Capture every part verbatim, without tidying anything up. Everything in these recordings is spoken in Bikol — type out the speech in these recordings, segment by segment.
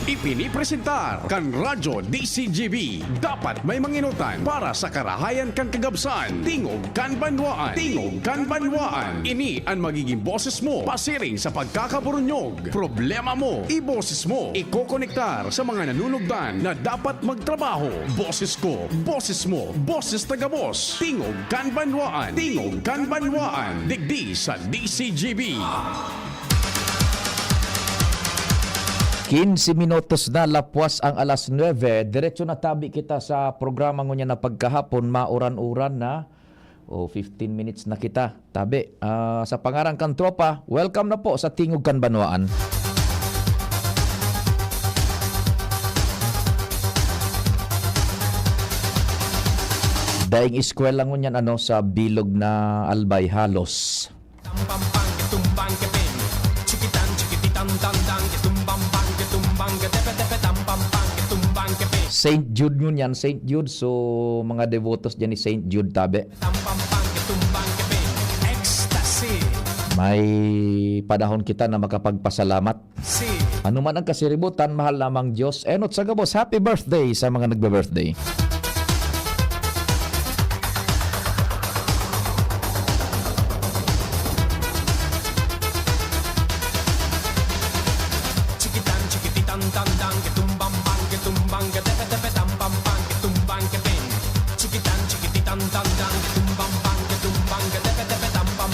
Ipinipresentar kan Radyo D C G B. Dapat may manginutan para sa karahayan kan kagabsan. Tingog kan Banwaan. Tingog kan Banwaan. Ini an magiging boses mo pasiring sa pagkakaburunyog. Problema mo, iboses mo. Ikokonektar sa mga nanunugdan na dapat magtrabaho. Boses ko, boses mo, boses taga-boss. Tingog kan Banwaan. Tingog kan Banwaan. Digdi sa D C G B. Quince minutos na lapwas ang alas nuebe, diretso na tabi kita sa programa ngunyan na pagkahapon, mauran-uran na. O, fifteen minutes na kita. Tabi, ah, sa pangaran kan tropa, welcome na po sa Tingog kan Banwaan. Daing eskwela ngunyan, ano, sa bilog na Albay halos. Saint Jude ngunyan, Saint Jude. So, mga devotos dyan ni Saint Jude, tabi. May panahon kita na makapagpasalamat. Ano man ang kasiributan, mahal namang Diyos. Enot sa gabos, happy birthday sa mga nagbe-birthday.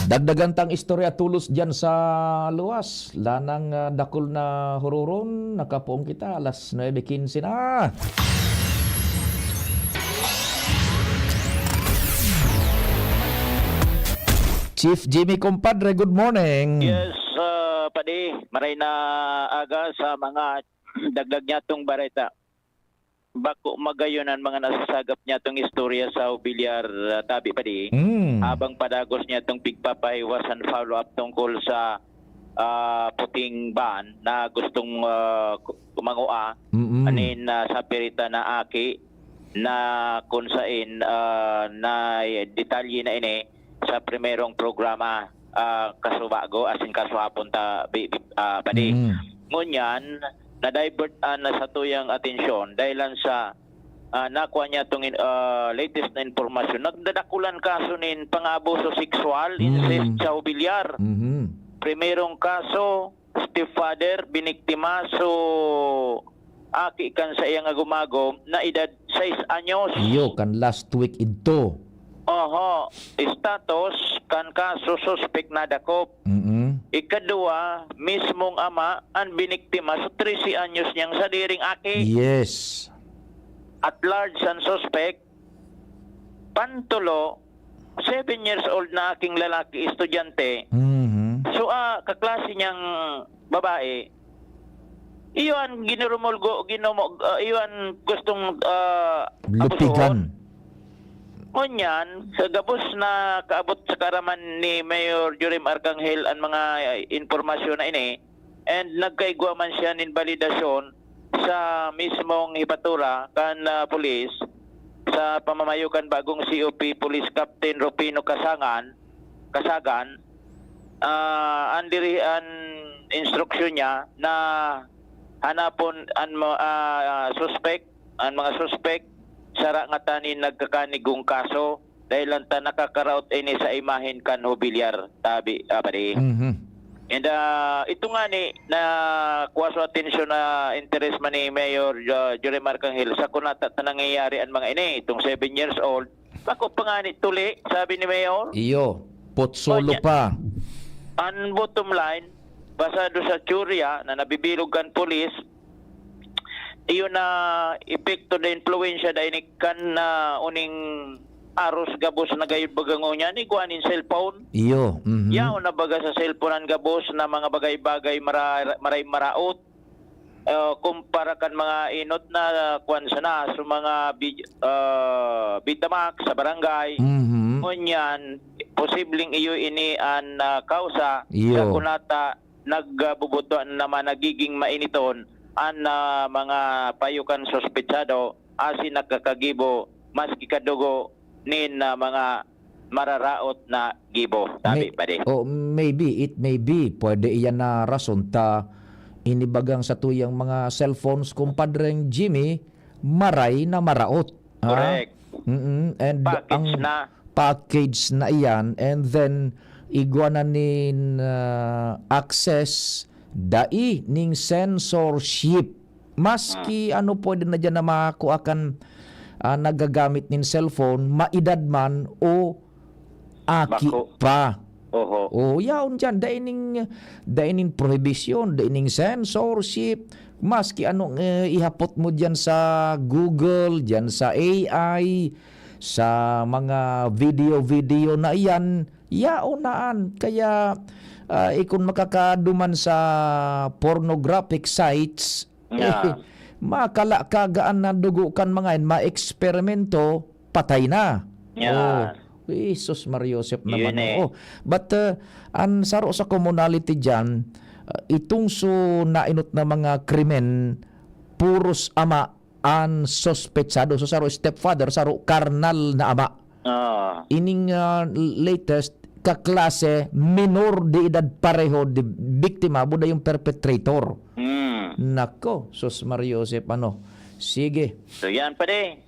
Dagdagan tang istorya tolos dyan sa luwas. Lanang, ah, dakul na hururon, nakapoon kita, alas nuebe quince na. Chief Jimmy, compadre, good morning. Yes, ah, padi, maray na aga sa mga dagdag niya tong bareta. Bako magayon an mga nasasagap niya tong istorya sa Obilyar, ah, tabi padi. Mm. Habang padagos niya tong pigpapahiwas an follow-up tungkol sa, ah, puting van na gustong, ah, ku-, mangua Mm-mm. anin, ah, sa pirita na aki na kun sain, ah, na detalye na ini sa primerong programa, ah, kasubago asin kasuhapon ta bi-, bi-, ah, padi. Mm. Ngunyan, na-divert an satuyang atensyon dahilan sa, ah, nakua niya tong in-, ah, latest na impormasyon. Nagdadakulan kaso nin pang-abuso sexual, Mm. incest sa Obilyar. Mhm. Primerong kaso, stepfather, biniktima, so, aki kan saiyang agumagom na edad sais anyos. Iyo, kan last week idto. Oho, status kan kaso, suspek nadakop. Mm-mm. Ikadua, mismong ama an biniktima, so trese anyos niyang sadiring aki. Yes. At large an suspek. Pantulo, seven years old na aking lalaki, estudyante. Mhm. So, ah, kaklase niyang babae, iyo an ginurumulgo, ginumo-, ah, iyo an gustong, ah, Lupigan. abusuhon. Ngunyan, sa gabos na kaabot sa kaaraman ni Mayor Jorim Arcangel an mga, ah, impormasyon na ini, and nagkaigwa man siya nin balidasyon sa mismong hepatura kan, ah, pulis sa pamamayo kan bagong C O P Police Captain Rufino Kasangan, Kasagan, ah, an diri an instruksyon niya na hanapon an mo-, ah, suspek, an mga suspek, sara ngata nin nagkakanigong kaso, dahelan ta nakakaraot ini sa imahen kan Hobilyar, tabi, ah, padi. Mhm. And, ah, ito ngani na kuha sa atensyon na interes man ni Mayor, ah, Jorim Arcangel, sa kunata ta nangyayari an mga ini, itong seven years old, bako pa ngani tuli, sabi ni Mayor. Iyo, potsolo Onya. pa. An bottom line, basado sa teorya na nabibilog kan pulis, iyo na epekto na impluwensya dai ni kan na uning aros gabos na gayud baga ngunyan, igwa nin cellphone. Iyo, mhm. Yaon na baga sa cellphone an gabos na mga bagay-bagay mara-, maray maraot. Ah, kumpara kan mga inot na, ah, kwan sana, so mga bi-, ah, Betamax sa barangay. Mhm. Ngunyan, posibleng iyo ini an, ah, kausa Iyo. sa kunata nagbubuto naman, nagiging mainiton an, ah, mga payo kan suspetsado asin nakakagibo maski kadugo nin, ah, mga mararaot na gibo. Tabi, May-, padi. oh, maybe, it may be. Pwede iyan na rason ta inibagang sa tuyang mga cellphones, kumpadreng Jimmy, maray na maraot. Ha? Correct. Mm-mm. And Package ang na. package na iyan, and then igwa na nin, ah, access, dai ning censorship. Maski Ah. ano pwede na diyan na makakua kan, ah, nagagamit nin cellphone, maedad man o aki Bako. pa. Oho. Oh, yaon diyan, dai ning, dai ning prohibisyon, dai ning censorship. Maski anong, eh, ihapot mo diyan sa Google, diyan sa A I, sa mga video-video na iyan, yaon na an. Kaya, ah, ikon makakaduman sa pornographic sites, Yeah. eh, makala kagaan na dugo kan mga yan, ma-eksperimento, patay na. Yeah. Oh, Jesus Maria Joseph Yun naman. eh. Oh, but, uh, an saro sa commonality diyan, uh, itong so nainot na mga krimen, puros ama an suspetsado. So, saro stepfather, saro karnal na ama. Ah. Ining, uh, latest, kaklase, minor de edad pareho de biktima, buda yung perpetrator. Hmm. Nako, sus Maria Joseph, ano. Sige. So, yan pa din.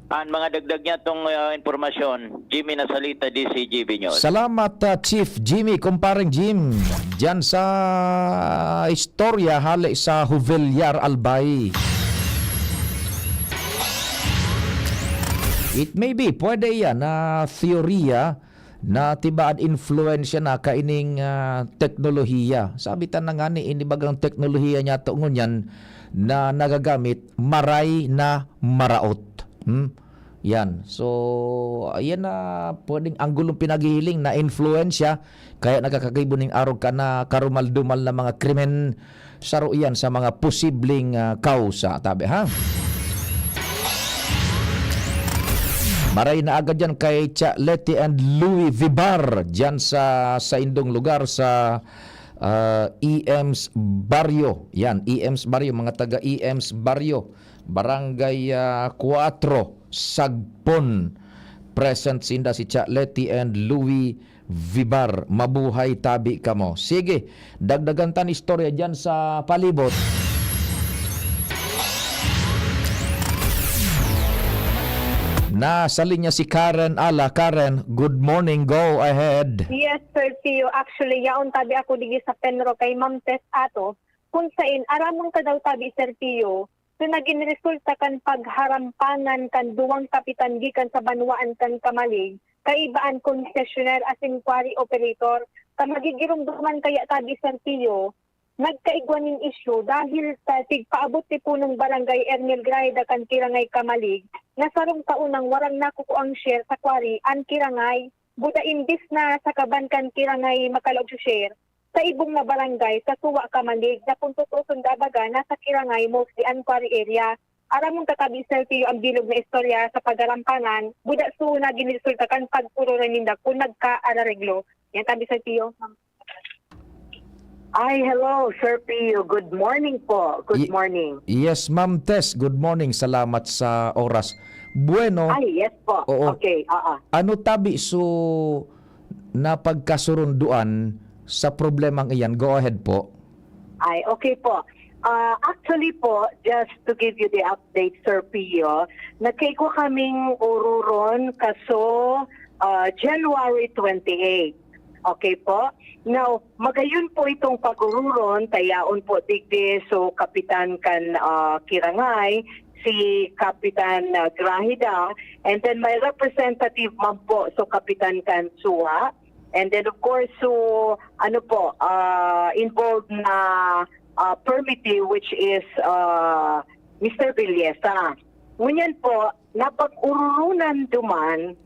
An mga dagdag niya tong, ah, impormasyon, Jimmy Nasalita, D C G B News. Salamat, ah, Chief Jimmy, kumpareng Jim. Diyan sa istorya hale sa Jovellar, Albay. It may be, pwede yan na teorya na tibaad influensya na kaining, ah, teknolohiya. Sabi ta na nga ni, inibagang teknolohiya niya to ngunyan na nagagamit, maray na maraot. Hmm? Yan. So, ayan na pwedeng anggulong pinaghihiling na influensya, kaya nagkakagibo ning arog ka na karumal-dumal na mga krimen. Saro iyan sa mga posibleng, ah, kausa, tabi, ha? Maray na agad yan kay Cha Leti and Louis Vibar, dyan sa, sa indong lugar sa, ah, E M's Barrio. Yan, E M's Barrio, mga taga E M's Barrio, Barangay, ah, Cuatro, Sagpon. Present sinda si Cha Leti and Louis Vibar, mabuhay tabi kamo. Sige, dagdagan tan istorya diyan sa palibot. Nasa linya si Karen Ala. Karen, good morning. Go ahead. Yes, Sir Tio. Actually, yaon tabi ako digi sa Penro kay Ma'am Tess Ato. Kung sain, aramon ka daw tabi, Sir Tio, So, nagin resulta kan pagharampangan kan duwang kapitan gikan sa banwaan kan Camalig, kaiba an concessionaire asin quarry operator. Sa magigiromdoman kaya tabi, Sir Tio, nagkaigwa nin isyu dahil sa tigpaabot ni punong barangay Ermil Grajeda kan Kirangay Camalig na sarong taon nang warang nakukuang share sa quarry an Kirangay. Buda imbis na sa kaban kan Kirangay makalaog sa share, sa ibong na barangay, sa Suwa, Camalig, na kung tutuoson dabaga, nasa Kirangay, mostly an quarry area. Aramon ta tabi, Sir Tio, ang bilog na istorya sa pagarampanan, buda su nagin resulta kan pagpururan ninda kun nagkaarareglo. Yan tabi, Sir Tio. Ay, hello, Sir Pio. Good morning po. Good Ye- morning. Yes, Ma'am Tess. Good morning. Salamat sa oras. Bueno, Ay, yes po. Oo. Okay, oo. Ano tabi so napagkasurunduan sa problemang iyan? Go ahead po. Ay, okay po. Ah, actually po, just to give you the update, Sir Pio, nagkaigwa kaming ururon kaso, ah, January twenty-eight. Okay po? Now, magayon po itong pag-ururon, tayaon po digdi, so, kapitan kan, ah, Kirangay, si Kapitan, ah, Grahida, and then may representative man po, so, kapitan kan Suwa, and then, of course, so, ano po, ah, involved na, ah, permittee, which is, ah, Mister Villesa. Ngunyan po, napag-ururunan duman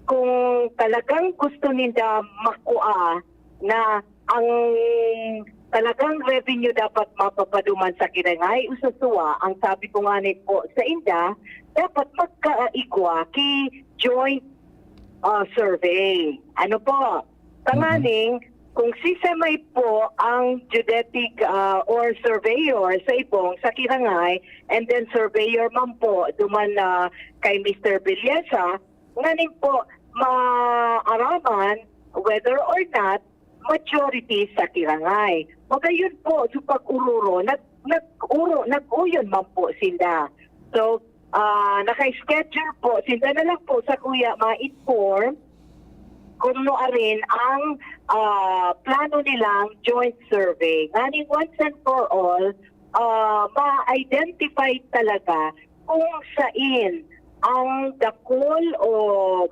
kung talagang gusto ninda makua na ang talagang revenue dapat mapapaduman sa Kirangay o sa Suwa, ang sabi ko nga ni po sa inda, dapat magkaigwa ki joint, ah, survey. Ano po? Tanganing, kung si Semay po ang geodetic, ah, or surveyor sa Ibong, sa Kirangay, and then surveyor man po duman na kay Mister Villesa, nganing po maaraman whether or not majority sa Kirangay. Magayon po, so pag-ororo, nag-, nag-oro-, nag-uyon man po sila. So, ah, naka-schedule po, sila na lang po sa kuya ma-inform kung ano arin ang, ah, plano nilang joint survey. Nganing once and for all, ah, ma-identify talaga kung sain ang dakul o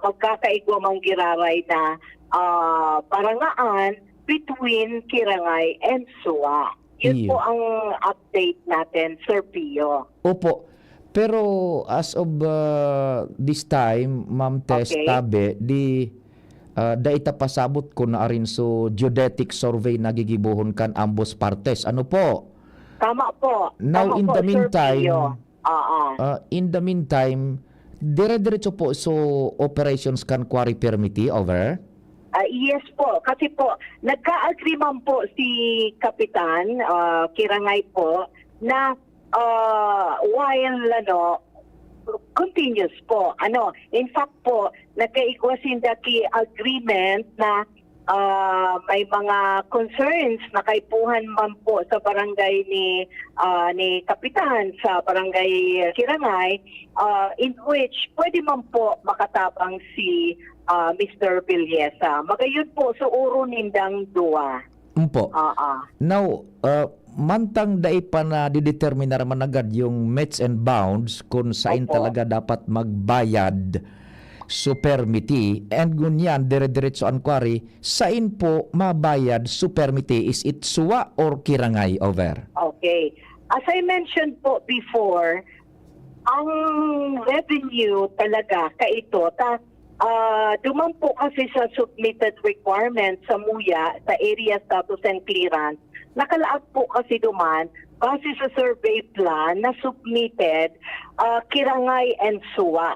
magkakaigwa mang giraray na, ah, parangaan between Kirangay and Suwa. Yun Iyo. po ang update natin, Sir Pio. Opo. Pero as of, ah, this time, Ma'am Tess Okay. Tabe, di, ah, dai ta pasabot kun arin so geodetic survey na gigibohon kan ambos partes. Ano po? Tama po. Now, Tama in po, the Sir meantime, Pio. Oo. ah, in the meantime, dire-diretso po so operations kan quarry permittee, over? Ah, yes po. Kasi po, nagka-agree man po si Kapitan, ah, Kirangay po, na, ah, while, ano, continuous po. Ano, in fact po, nagkaigwa sinda ki agreement na, ah, may mga concerns na kaipuhan man po sa barangay ni, ah, ni Kapitan, sa barangay Kirangay, ah, in which pwede man po makatabang si, ah, Mister Villesa. Magayon po, suoro nindang duwa. Umpo. Oo. Now, ah, mantang dai pa nadideterminar man agad yung metes and bounds kung sain Opo. talaga dapat magbayad so permittee, and ngunyan dire-diretso an quarry, sain po mabayad so permittee? Is it Suwa or Kirangay, over? Okay. As I mentioned po before, ang revenue talaga kaito, ta-, ah, duman po kasi sa submitted requirements sa MUYA, sa area status and clearance, nakalaag po kasi duman, base sa survey plan na submitted, ah, Kirangay and Suwa.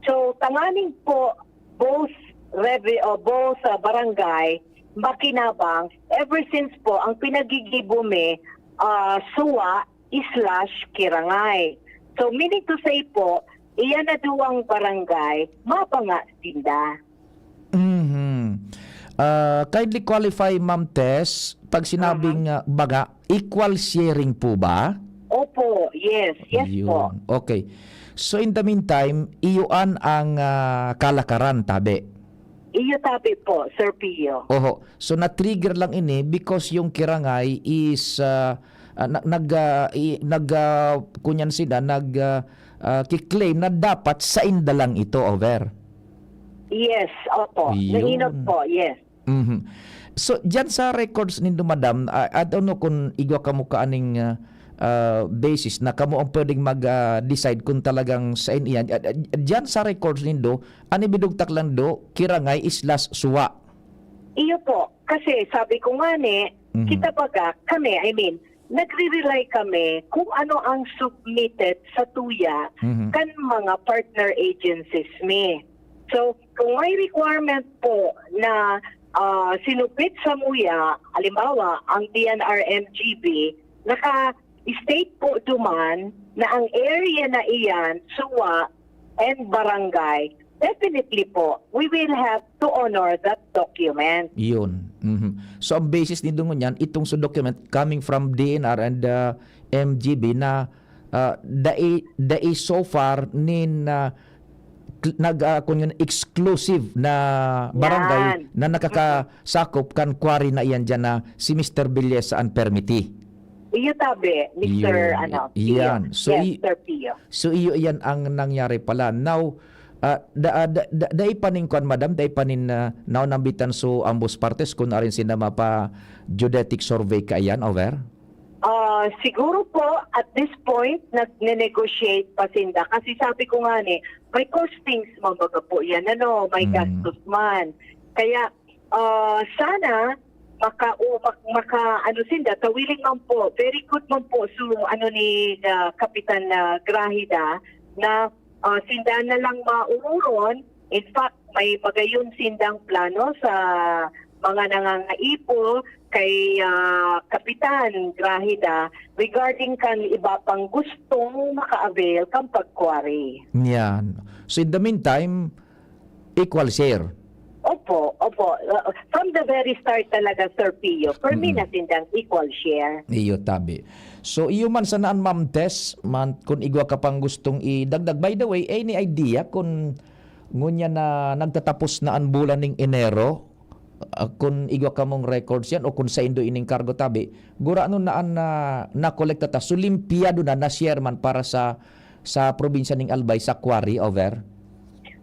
So, tanganing po, both revi-, o both, ah, barangay, makinabang, ever since po, ang pinagigibo mi, ah, Suwa slash Kirangay. So, meaning to say po, iyan na duwang barangay, mabanga sinda. Mhm. Ah, kindly qualify, Ma'am Tess, pag sinabing, Aha. ah, baga, equal sharing po ba? Opo, yes. Yes po. Yun. Okay. So, in the meantime, iyo an ang, ah, kalakaran, tabi? Iyo tabi po, Sir Pio. Oho. So, na-trigger lang ini because yung Kirangay is, ah, ah, na-, nag, ah, i-, nag, ah, kunyan sila, nag, ah, ah, ki-claim na dapat sainda lang ito, over? Yes, opo. Yun. Nainot po, yes. Mhm. So, diyan sa records nindo, madam, ah, I don't know kung igwa kamo kaaning, ah, ah, basis na kamo ang pwedeng mag, ah, decide kung talagang sain iyan. Ah, ah, diyan sa records nindo, an ibidugtak lang do, Kirangay slash Suwa. Iyo po. Kasi sabi ko nga ni, Mhm. kita baga, kami, I mean, nagre-rely kami kung ano ang submitted sa tuya Mhm. kan mga partner agencies mi. So, kung may requirement po na, ah, sinubmit sa MUYA, halimbawa, ang D N R M G B, naka-state po duman na ang area na iyan, Suwa and Barangay, definitely po, we will have to honor that document. Yun. Mhm. So, ang basis nindo ngunyan, itong sa document coming from D N R and, ah, M G B na, ah, dai, dai so far nin, ah, kl-, nag, ah, kun yun, exclusive na barangay Yan. na nakakasakop kan quarry na iyan diyan na si Mister Villesa ang permittee. Iyo tabi, Mister Yun. ano, Pio. Yan. So, Yes, i-, Sir Pio. so, iyo iyan ang nangyari pala. Now, ah, da, ah, da, da, dai pa nin kwan, madam, dai pa nin, ah, naunambitan so ambos partes kun arin sinda mapa-geodetic survey kaiyan, over? Ah, siguro po, at this point, nagne-negotiate pa sinda. Kasi sabi ko nga ni, may costings, mga baga po yan, ano, may Mm. gastos man. Kaya, ah, sana, maka, o, mak-, maka, ano sinda, tawiling man po, very good man po, so, ano ni, ah, Kapitan, ah, Grahida, na, ah, sinda na lang maururon. In fact, may magayon sindang plano sa mga nangangaipo kay, ah, Kapitan Grahida regarding kan iba pang gustong maka-avail kan pag-quarry. Yan. So, in the meantime, equal share. Opo, opo. Uh, from the very start talaga, Sir Pio, permi Mm-mm. na sindang equal share. Iyo, tabi. So, iyo man sanaan, Ma'am Tess, man, kung igwa ka pang gustong idagdag. By the way, any idea kung ngunyan na nagtatapos na ang bulan ning Enero? Ah, kung igwa ka mong records yan o kung saindo ining kargo, tabi, gurano na an na nakolekta ta, so limpyado na, na-share man para sa sa probinsya ning Albay, sa quarry, over?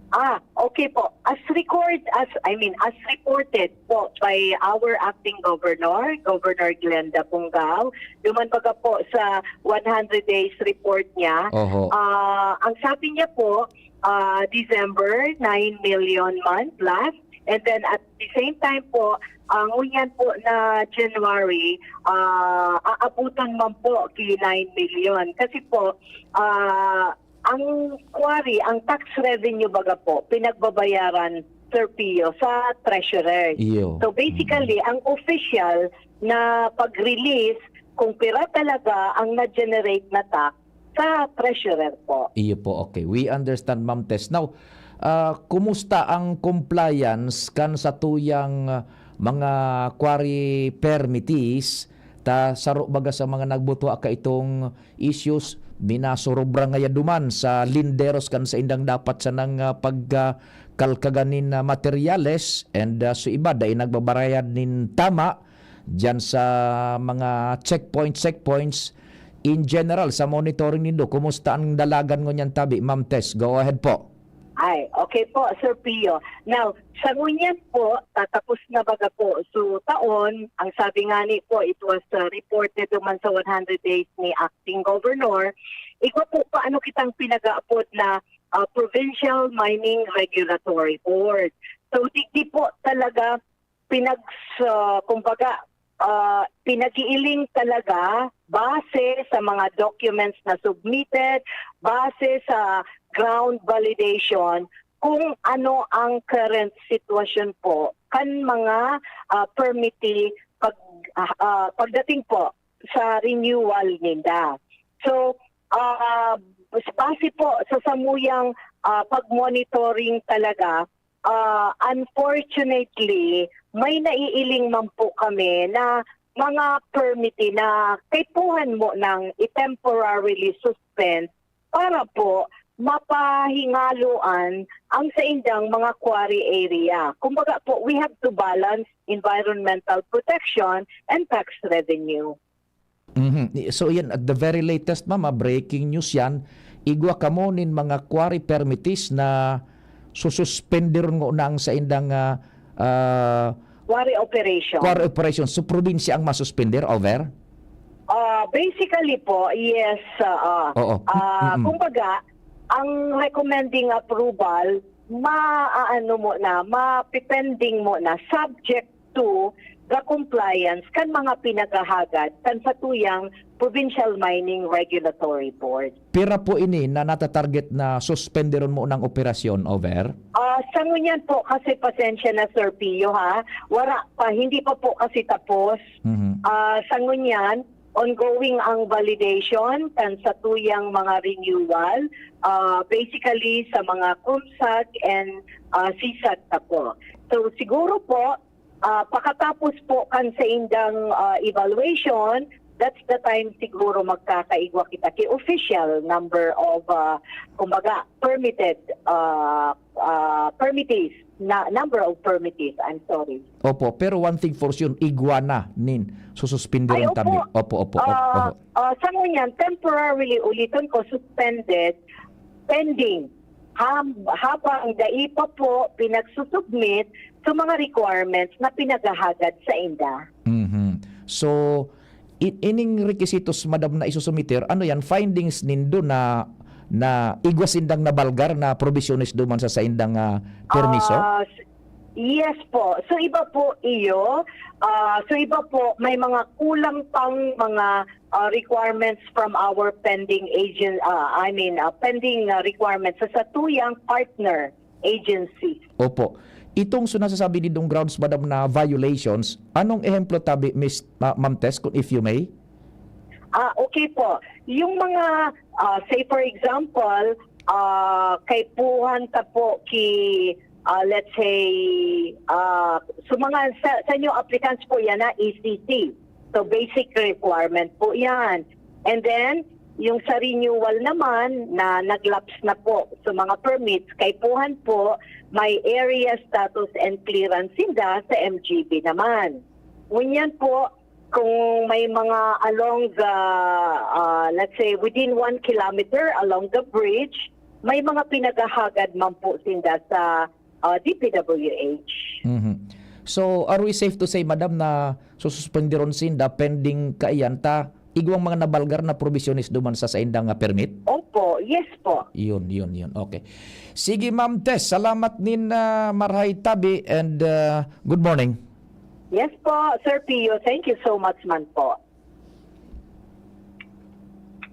Ah, okay po. As record, as I mean, as reported po by our acting governor, Governor Glenda Pungao, duman baga po sa one hundred days report niya, Oho. ah, ang sabi niya po, ah, December, nine million month last, and then at the same time po, ang ngunyan po na January, ah, aabutan man po ki nine million. Kasi po, ah, ang quarry, ang tax revenue baga po, pinagbabayaran, Sir Pio, sa treasurer. Iyo. So basically, ang official na pag-release kung pira talaga ang na-generate na tax sa treasurer po. Iyo po, okay. We understand, Ma'am Tess. Now, ah, kumusta ang compliance kan satuyang, ah, mga quarry permittees? Ta saro baga sa mga nagbutwa ka itong issues, minasurobra ngaya duman sa linderos kan saindang dapat sanang, ah, pagkakalkagan nin, ah, materyales, and, ah, so iba dai nagbabarayad nin tama diyan sa mga checkpoint, checkpoints. In general, sa monitoring nindo, kumusta ang dalagan ngunyan tabi, Ma'am Tess? Go ahead po. Ay, okay po, Sir Pio. Now, sa ngunyan po, tatapos na baga po. So, taon, ang sabi nga ni po, it was uh, reported naman sa one hundred days ni Acting Governor. Igwa po, paano kitang pinag-aapod na uh, Provincial Mining Regulatory Board. So, digdi po talaga pinag, uh, kumbaga, uh, pinag-iiling talaga base sa mga documents na submitted, base sa ground validation, kung ano ang current sitwasyon po kan mga, ah, permittee pag, ah, ah, pagdating po sa renewal ninda. So, ah, base po sa samuyang, ah, pag-monitoring talaga, ah, unfortunately, may naiiling man po kami na mga permittee na kaipuhan mo ng i-temporarily suspend para po mapahingaloan ang saindang mga quarry area. Kumbaga po, we have to balance environmental protection and tax revenue. Mhm. So yan, at the very latest, ma'am, ah, breaking news yan. Igwa kamo nin mga quarry permittees na sususpenderon ngona ang saindang, ah, ah, Quarry operation. quarry operation. So probinsya ang masuspender, over? Ah, basically po, yes. Ah, ah. Oo. Ah, Mm-mm. Kumbaga, ang recommending approval, maaano mo na, mapipending mo na, subject to the compliance kan mga pinaghahagad kan satuyang Provincial Mining Regulatory Board. Pira po ini na natatarget na suspenderon mo ng operasyon, over? Ah, sa ngunyan po, kasi pasensya na, Sir Pio, ha, wala pa, hindi pa po kasi tapos. Mhm. Ah, sa ngunyan, ongoing ang validation kan satuyang mga renewal, ah, basically sa mga CUMSAG and, ah, CSAG na po. So siguro po, ah, pakatapos po kan saindang, ah, evaluation, that's the time siguro magkakaigwa kita ki official number of, ah, kumbaga, permitted, ah, ah, permittees, na number of permittees, I'm sorry. Opo, pero one thing for sure, igwa na nin sususpenderon Ay, opo. tabi. Opo, opo, opo, Ah, opo. ah, sa ngunyan, temporarily, uliton ko, suspended, pending. Ham- habang dai pa po pinagsusubmit sa mga requirements na pinaghahagad sainda. Mhm. So, i- ining requisitos, madam, na isusumiter, ano yan, findings nindo na na igwa sindang nabalgar na probisyones duman sa saindang, ah, permiso? Ah, s- yes po. So iba po iyo, ah, so iba po may mga kulang pang mga, ah, requirements from our pending agent, ah, I mean, ah, pending, ah, requirements sa satuyang partner agency. Opo. Itong so nasasabi nindong grounds, madam, na violations, anong ehemplo tabi, Miss, ah, Ma'am Tess, kung if you may? Ah, okay po. Yung mga, ah, say for example, ah, kaipuhan ta po ki, ah, let's say, ah, so mga sa, sa inyo applicants po yan na E C T. So basic requirement po yan. And then, yung sa renewal naman na naglaps na po sa mga permits, kaipuhan po may area status and clearance sinda sa M G B naman. Ngunyan po, kung may mga along the, ah, let's say, within one kilometer along the bridge, may mga pinaghahagad man po sinda sa, ah, D P W H. Mhm. So, are we safe to say, madam, na sususpendiron sinda pending kaiyan ta igwang mga nabalgar na provisiones duman sa saindang nga permit? Opo, yes po. Yun, yun, yun. Okay. Sige, Ma'am Tess, salamat nin ah, marhay tabi and ah, good morning. Yes po, Sir Pio. Thank you so much man po.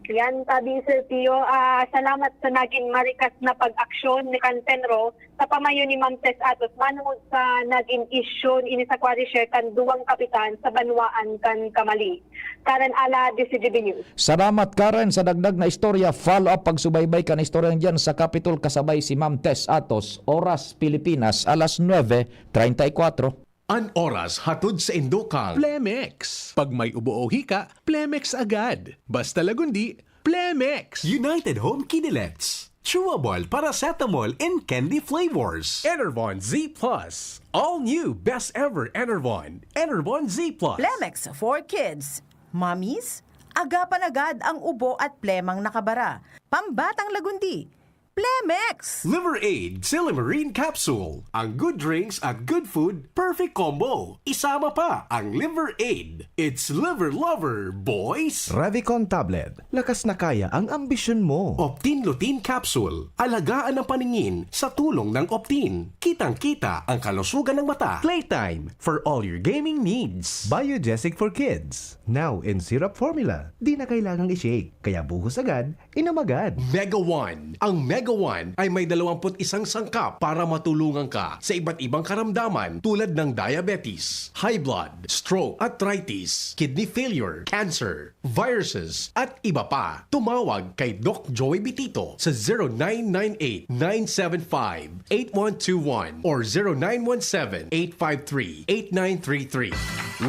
Yan, tabi Sir Pio, ah, salamat sa naging marikas na pag-aksyon ni Kantenro sa pamayo ni Ma'am Tess Atos manungod sa naging isyu ini sa quarry share kan duwang kapitan sa banwaan kan Kamali. Karen Ala, D C G B News. Salamat, Karen, sa dagdag na istorya. Follow up pagsubaybay kan istoryang dyan sa Capitol kasabay si Ma'am Tess Atos. Oras Pilipinas, alas nuebe treinta y cuatro. An oras hatod sa indokang Plemex. Pag may ubo o hika, Plemex agad. Basta Lagundi, Plemex. United Home Kinilets. Chewable paracetamol in candy flavors. Enervon Z plus. All new best ever Enervon. Enervon Z plus. Plemex for Kids. Mommies, agapan agad ang ubo at plemang nakabara. Pambatang Lagundi. Plemex! Liver Aid Silimarine Capsule. Ang good drinks at good food, perfect combo. Isama pa ang Liver Aid. It's Liver Lover, boys! Revicon Tablet. Lakas na kaya ang ambisyon mo. Optin Lutein Capsule. Alagaan ang paningin sa tulong ng Optin. Kitang-kita ang kalusugan ng mata. Playtime for all your gaming needs. Biogesic for Kids. Now in syrup formula. Di na kailangang i-shake. Kaya buhos agad, inom agad. Mega One. Ang Mega One ay may dalawampu't isang sangkap para matulungan ka sa iba't ibang karamdaman tulad ng diabetes, high blood, stroke, arthritis, kidney failure, cancer, viruses, at iba pa. Tumawag kay Doc Joy Bitito sa zero nine nine eight nine seven five eight one two one or zero nine one seven eight five three eight nine three three.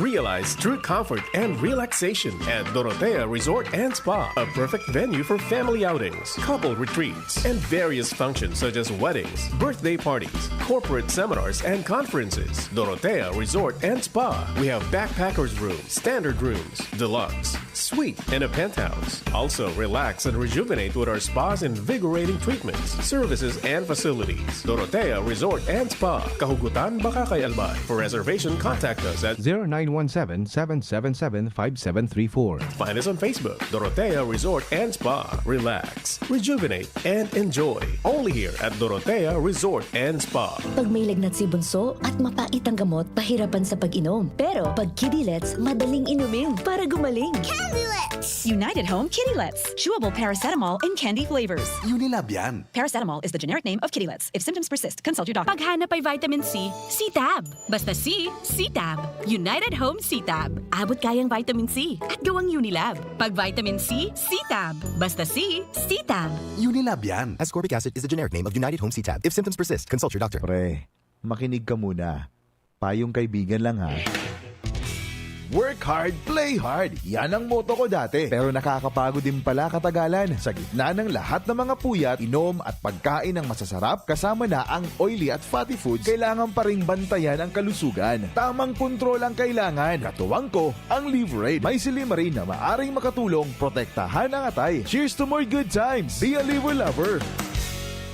Realize true comfort and relaxation at Dorotea Resort and Spa, a perfect venue for family outings, couple retreats, and various functions such as weddings, birthday parties, corporate seminars, and conferences. Dorotea Resort and Spa. We have backpackers room, standard rooms, deluxe, suite, and a penthouse. Also, relax and rejuvenate with our spa's invigorating treatments, services, and facilities. Dorotea Resort and Spa, Kahugutan, Bacacay, Albay. For reservation, contact us at zero nine one seven, seven seven seven, five seven three four. Find us on Facebook, Dorotea Resort and Spa. Relax, rejuvenate, and enjoy. Only here at Dorotea Resort and Spa. Pag may lagnat si bunso at mapait ang gamot, pahirapan sa pag-inom. Pero pag Kidilets, madaling inumin para gumaling. United Home Kidilets. Chewable paracetamol in candy flavors. Unilab yan. Paracetamol is the generic name of Kidilets. If symptoms persist, consult your doctor. Paghanap ay vitamin C, C-Tab. Basta C, C-Tab. United Home C-Tab. Abot kayang vitamin C at gawang Unilab. Pag vitamin C, C-Tab. Basta C, C-Tab. Unilab yan. Ascorbic acid is the generic name of United Home C-Tab. If symptoms persist, consult your doctor. Pre, makinig ka muna. Payong kaibigan lang ha. Work hard, play hard. Yan ang motto ko dati. Pero nakakapagod din pala katagalan. Sa gitna ng lahat ng mga puyat, inom at pagkain ng masasarap, kasama na ang oily at fatty foods, kailangan pa ring bantayan ang kalusugan. Tamang kontrol ang kailangan. Katuwang ko, ang Liverade. May silymarin na maaring makatulong protektahan ang atay. Cheers to more good times! Be a Liver Lover!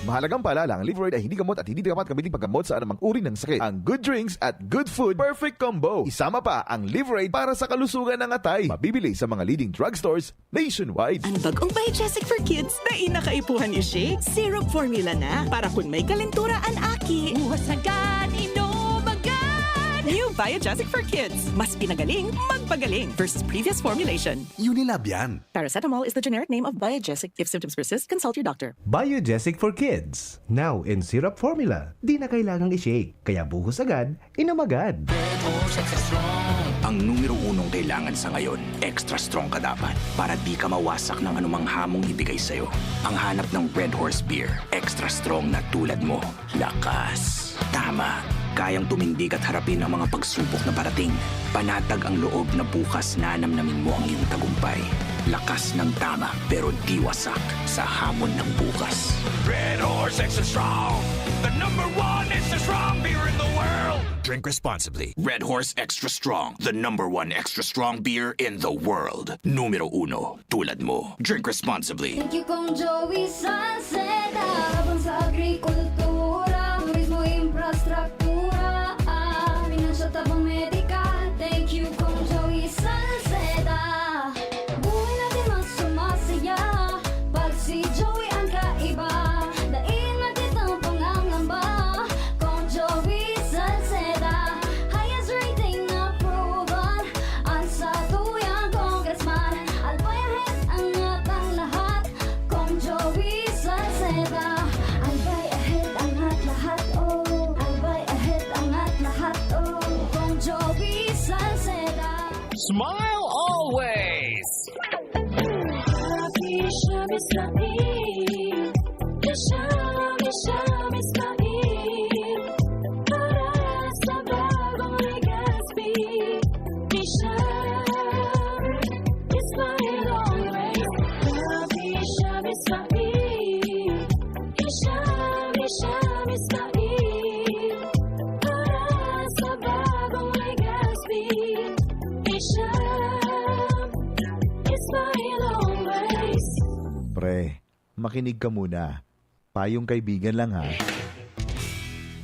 Mahalagang paalala, ang Liverade ay hindi gamot at hindi dapat gamitin paggamot sa anumang uri ng sakit. Ang good drinks at good food, perfect combo. Isama pa ang Liverade para sa kalusugan ng atay. Mabibili sa mga leading drugstores nationwide. An bag-ong Biogesic for Kids, dai na kaipuhan i-shake. Syrup formula na, para kun may kalentura an aki. Buhos agad, inom agad! New Biogesic for Kids. Mas pinagaling, magpagaling versus previous formulation. Unilab yan. Paracetamol is the generic name of Biogesic. If symptoms persist, consult your doctor. Biogesic for Kids. Now in syrup formula. Di na kailangang i-shake. Kaya buhos agad, inom agad. Ang numero unong kailangan sa ngayon, extra strong ka dapat para di ka mawasak ng anumang hamong ibigay sa'yo. Ang hanap ng Red Horse Beer, extra strong na tulad mo. Lakas. Tama. Kayang tumindig at harapin ang mga pagsubok na parating. Panatag ang loob na bukas nanamnamin mo ang iyong tagumpay. Lakas ng Tama, pero di wasak sa hamon ng bukas. Red Horse Extra Strong, the number one extra strong beer in the world. Drink responsibly. Red Horse Extra Strong, the number one extra strong beer in the world. Numero uno, tulad mo. Drink responsibly. Thank you, Kong Joey Salceda. Habang sa agrikultura, turismo, infrastruktura, ah, pinansyal, tabang medikal. Thank you, Kong Joey Salceda. Buhay natin mas sumasaya pag si Joey ang kaiba. Dai na kitang pangangamba, Kong Joey Salceda. Highest rating na proven ang satuyang congressman. Albay ahead, angat ang lahat, Kong Joey Salceda. Albay ahead, angat lahat, oh. Albay ahead, angat lahat, oh. Kong Joey Salceda. Smile always! Happy siya, Miss Lamin. Siya, siya, Miss Lamin. Para sa bagong Legazpi. Siya, Miss Lamin always. Happy siya, Miss Lamin. Siya, siya, Miss Lamin. Para sa bagong Legazpi. Siya, Miss Lamin always. Pre, makinig ka muna. Payong kaibigan lang, ha.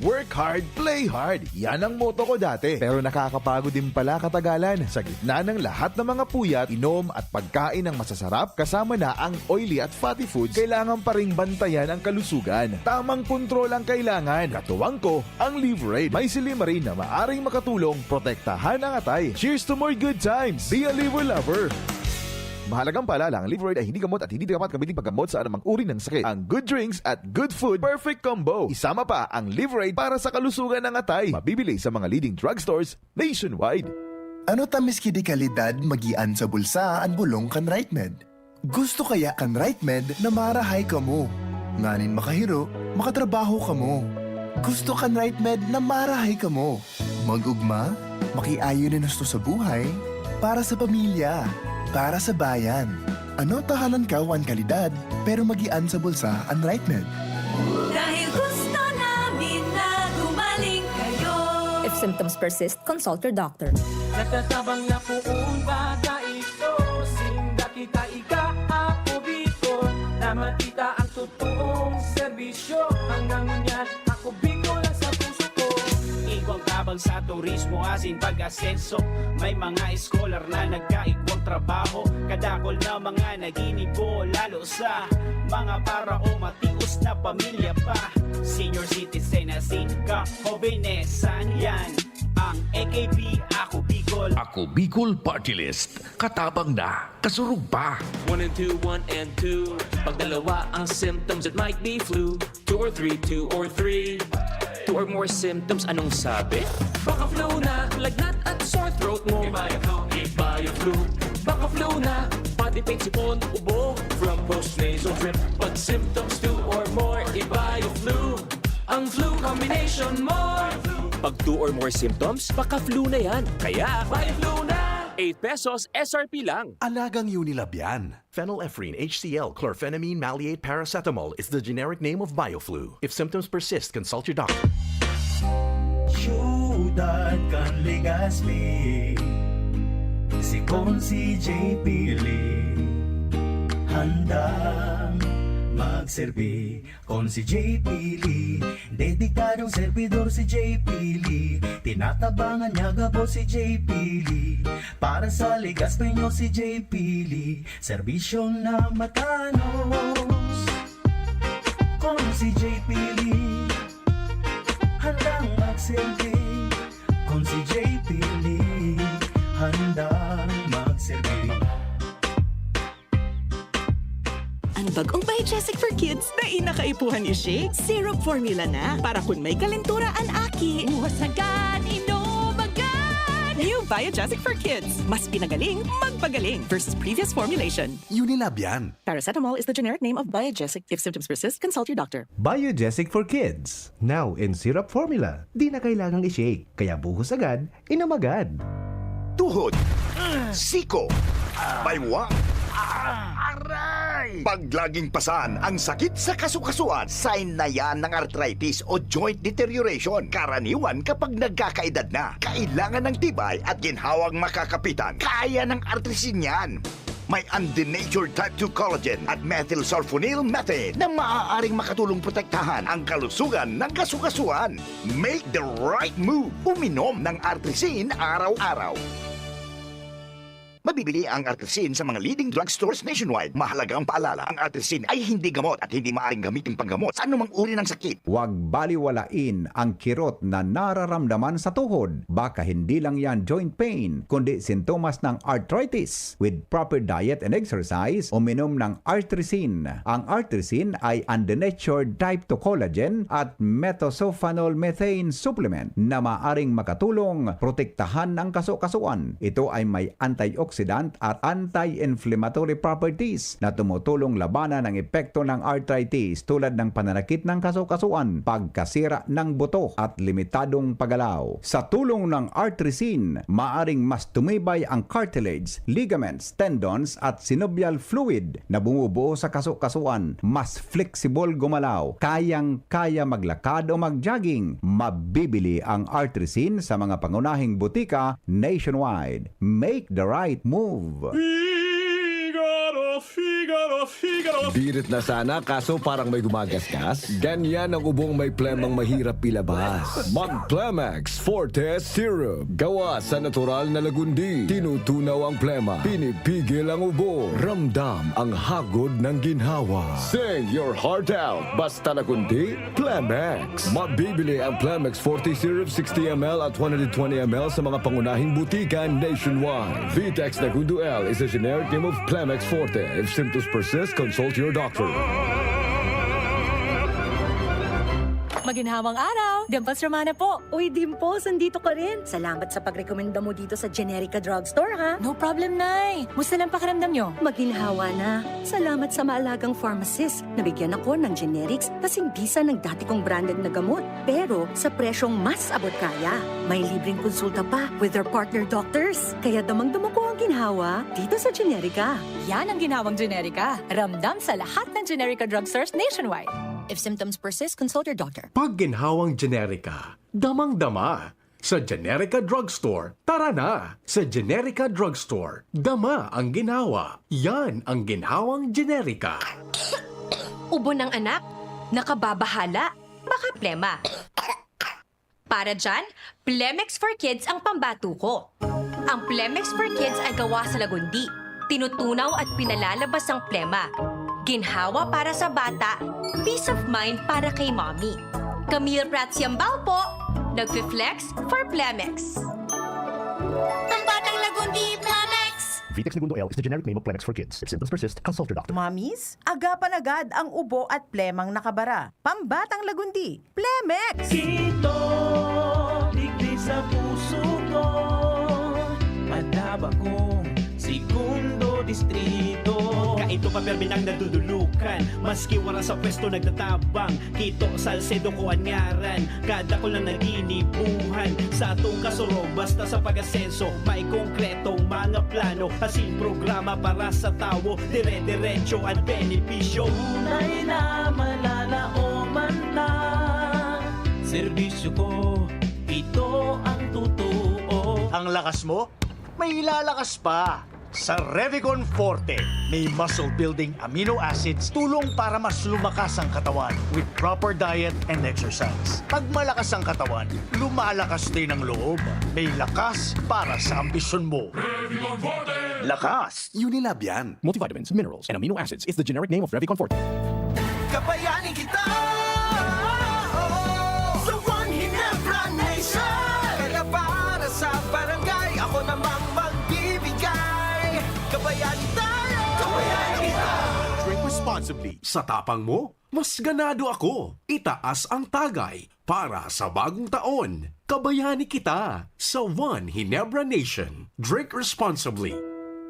Work hard, play hard. Yan ang motto ko dati. Pero nakakapagod din pala katagalan. Sa gitna ng lahat ng mga puyat, inom at pagkain ng masasarap, kasama na ang oily at fatty foods, kailangan pa ring bantayan ang kalusugan. Tamang kontrol ang kailangan. Katuwang ko, ang Livraid. May silymarin na maaring makatulong protektahan ang atay. Cheers to more good times! Be a Liver Lover! Mahalagang paalala, ang Livraid ay hindi gamot at hindi dapat gamitin paggamot sa anumang uri ng sakit. Ang good drinks at good food, perfect combo. Isama pa ang Livraid para sa kalusugan ng atay. Mabibili sa mga leading drugstores nationwide. Ano ta miski di kalidad magian sa bulsa an bolong kan RightMed? Gusto kaya kan RightMed na marahay kamo, nganing makahiro, makatrabaho kamo? Gusto kan RightMed na marahay kamo, mag-ugma, makiayon nin husto sa buhay, para sa pamilya, para sa bayan. Ano ta halangkaw an kalidad, pero magian sa bulsa an RightMed? Dahil gusto namin na gumaling kayo. If symptoms persist, consult your doctor. Natatabang na poon baga ito. Sinda kita ika, ako Bicol. Na makita ang totoong serbisyo. Hanggang ngunyan, ako Bicol ang sa puso ko. Igwang tabang sa turismo, asin pag-asenso. May mga scholar na nagkaigwang trabaho. Kadakol na mga naginibo, lalo sa mga para o matios na pamilya pa. Senior citizen, asin ka, hobenesan yan. Ang A K B, Ako Bicol. Ako Bicol Party List. Katabang na, kasurog pa. One and two, one and two. Pag dalawa ang symptoms, it might be flu. Two or three, two or three. Two or more symptoms, anong sabi? Baka flu na, lagnat at sore throat mo. Ibayo flu, ibayo flu. Baka flu na, body pain, sipon, ubo. From post nasal drip. Pag symptoms two or more, ibayo flu. Ang flu combination mo. Pag two or more symptoms, baka flu na yan. Kaya, ibayo flu na. Eight pesos S R P lang. Alagang Unilab yan. Phenylephrine H C L, chlorphenamine maleate paracetamol is the generic name of Bioflu. If symptoms persist, consult your doctor. Siyudad kan Legazpi, si Consi J P Lee, handang magserbi. Consi J P Lee, dedikadong servidor si J P Lee. Tinatabangan niya gabos si J P Lee. Para sa Legazpeño si J P Lee, serbisyong na matanos. Consi J P Lee, handang magserbi. Consi J P Lee, handang magserbi. An bag-ong Biogesic for Kids, dai na kaipuhan i-shake. Syrup formula na, para kun may kalentura an aki. Buhos agad, inom agad! New Biogesic for Kids. Mas pinagaling, magpagaling versus previous formulation. Unilab yan. Paracetamol is the generic name of Biogesic. If symptoms persist, consult your doctor. Biogesic for Kids. Now in syrup formula. Di na kailangang i-shake. Kaya buhos agad, inom agad. Tuhod, siko, baywa, aray! Pag laging pasan ang sakit sa kasukasuan, sign na yan ng arthritis o joint deterioration. Karaniwan kapag nagkakaedad na, kailangan ng tibay at ginhawang makakapitan. Kaya ng artrisin yan. May undenatured type two collagen at methylsulfonyl methane na maaaring makatulong protektahan ang kalusugan ng kasukasuan. Make the right move. Uminom ng Artrisin araw-araw. Mabibili ang Artrisin sa mga leading drugstores nationwide. Mahalagang paalala, ang Artrisin ay hindi gamot at hindi maaring gamitin panggamot sa anumang uri ng sakit. Huwag baliwalain ang kirot na nararamdaman sa tuhod. Baka hindi lang yan joint pain, kundi sintomas ng arthritis. With proper diet and exercise, uminom ng Artrisin. Ang Artrisin ay undenatured type two collagen at methylsulfonyl methane supplement na maaring makatulong protektahan ang kasukasuan. Ito ay may antioxidant at anti-inflammatory properties na tumutulong labanan ang epekto ng arthritis tulad ng pananakit ng kasukasuan, pagkasira ng buto at limitadong paggalaw. Sa tulong ng Artrisin, maaring mas tumibay ang cartilage, ligaments, tendons at synovial fluid na bumubuo sa kasukasuan, mas flexible gumalaw, kayang-kaya maglakad o mag-jogging. Mabibili ang Artrisin sa mga pangunahing butika nationwide. Make the right move! Figaro, Figaro, Figaro. Birit na sana kaso parang may gumagasgas. Ganyan ang ubong may plemang mahirap ilabas. Mag Plemex Forte Syrup. Gawa sa natural na lagundi. Tinutunaw ang plema. Pinipigil ang ubo. Ramdam ang hagod ng ginhawa. Sing your heart out. Basta lagundi, Plemex. Mabibili ang Plemex Forte Syrup sixty M L at one hundred twenty M L sa mga pangunahing butika nationwide. Vitex Nagundo L is a generic name of Plemex Forte. If symptoms persist, consult your doctor. Maginhawang araw! Dimples Romana po. Uy, Dimples, andito ka rin. Salamat sa pagrekomenda mo dito sa Generica Drugstore, ha? No problem, Nay. Musta lang pakiramdam nyo? Maginhawa na. Salamat sa maalagang pharmacist. Nabigyan ako ng generics kasing bisa ng dati kong branded na gamot. Pero sa presyong mas abot kaya. May libreng konsulta pa with their partner doctors. Kaya damang-dama ko ang ginhawa dito sa Generica. Yan ang ginhawang Generica. Ramdam sa lahat ng Generica drugstores nationwide. If symptoms persist, consult your doctor. Pag ginhawang Generica, damang-dama. Sa Generica Drugstore, tara na! Sa Generica Drugstore, dama ang ginhawa. Yan ang ginhawang Generica. Ubo ng anak? Nakababahala? Baka plema. Para dyan, Plemex for Kids ang pambato ko. Ang Plemex for Kids ay gawa sa lagundi. Tinutunaw at pinalalabas ang plema. Ginhawa para sa bata, peace of mind para kay mommy. Camille Prats Yambao po, nagfi-flex for Plemex. Pambatang lagundi, Plemex! Vitex Negundo L is the generic name of Plemex for kids. If symptoms persist, consult your doctor. Mommies, agapan agad ang ubo at plemang nakabara. Pambatang lagundi, Plemex! Kito, digdi sa puso ko, madaba kong segundo distrito. Kaito pa permi nang nadudulukan, maski wala sa pwesto nagtatabang. Kito, Salcedo ko an ngaran, kadakul na naginibuhan. Sa atong kasurog, basta sa pag-asenso, may konkretong mga plano. Asin programa para sa tawo, dire-diretso an benepisyo. Tunay na malalaoman na, serbisyo ko, ito ang totoo. Ang lakas mo, may ilalakas pa. Sa Revicon Forte, may muscle-building amino acids, tulong para mas lumakas ang katawan with proper diet and exercise. Pag malakas ang katawan, lumalakas din ang loob. May lakas para sa ambisyon mo. Lakas! Unilab yan. Multivitamins, minerals, and amino acids is the generic name of Revicon Forte. Kabayanin kita! Sa One Ginebra Nation! Kaya para sa barangay, ako namang magbibigay. Kabayanin tayo! Kabayanin kita! Drink responsibly. Sa tapang mo, mas ganado ako. Itaas ang tagay para sa bagong taon. Kabayani kita sa One Ginebra Nation. Drink responsibly.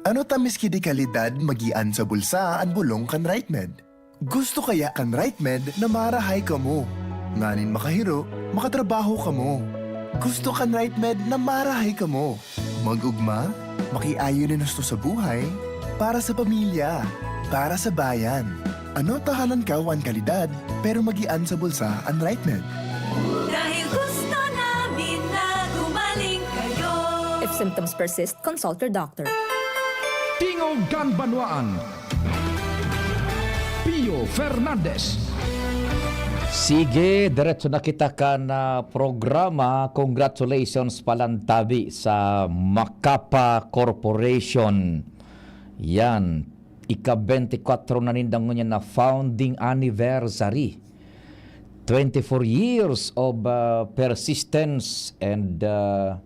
Ano ta miski di kalidad magian sa bulsa an bolong kan RightMed? Gusto kaya kan RightMed na marahay kamo? Nganing makahiro, makatrabaho kamo. Gusto kan RightMed na marahay kamo? Mag-ugma, makiayon nin husto sa buhay, para sa pamilya, para sa bayan. Ano ta halankaw an kalidad, pero magian sa bulsa an RightMed? Dahil gusto namin na gumaling kayo. If symptoms persist, consult your doctor. Tingog kan Banwaan. Pio Fernandez. Sige, diretso na kita kan ah, programa. Congratulations palantabi sa Macapa Corporation. Yan, ika-twenty-four na ninda ngunyan na founding anniversary. Twenty-four years of ah, persistence and ah,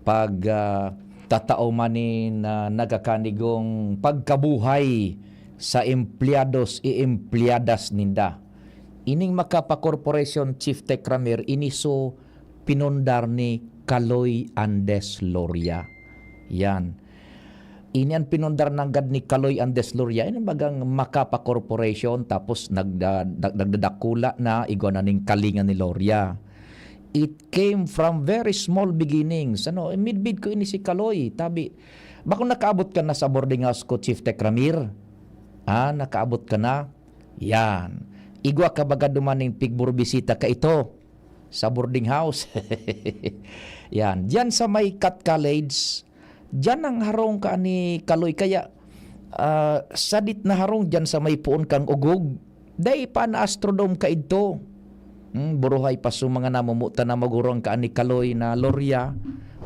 pag ah, tatao man nin ah, nagakanigong pagkabuhay sa empleados e empleadas ninda. Ining Macapa Corporation, Chief Tech Ramir, ini so pinundar ni Kaloy Andes Loria. Yan. Ini an pinundar nanggad ni Kaloy Andes Loria, ini bagang Macapa Corporation, tapos nagda, nag, nagdadakula na, igwa na ning kalinga ni Loria. It came from very small beginnings. Ano, midbid ko ini si Kaloy, tabi, bako nakaabot ka na sa boarding house ko, Chief Tech Ramir? Ah, nakaabot ka na? Yan. Igwa ka baga duman ning pigburbisita ka ito sa boarding house? Yan. Diyan sa may Cat College, diyan ang harong ka ni Kaloy. Kaya, ah, sadit na harong diyan sa may puon kang ugog. Dai pa na Astrodome ka idto. Hmm, buruhay pa so mga namumuta na magurang ka ni Kaloy na Loria.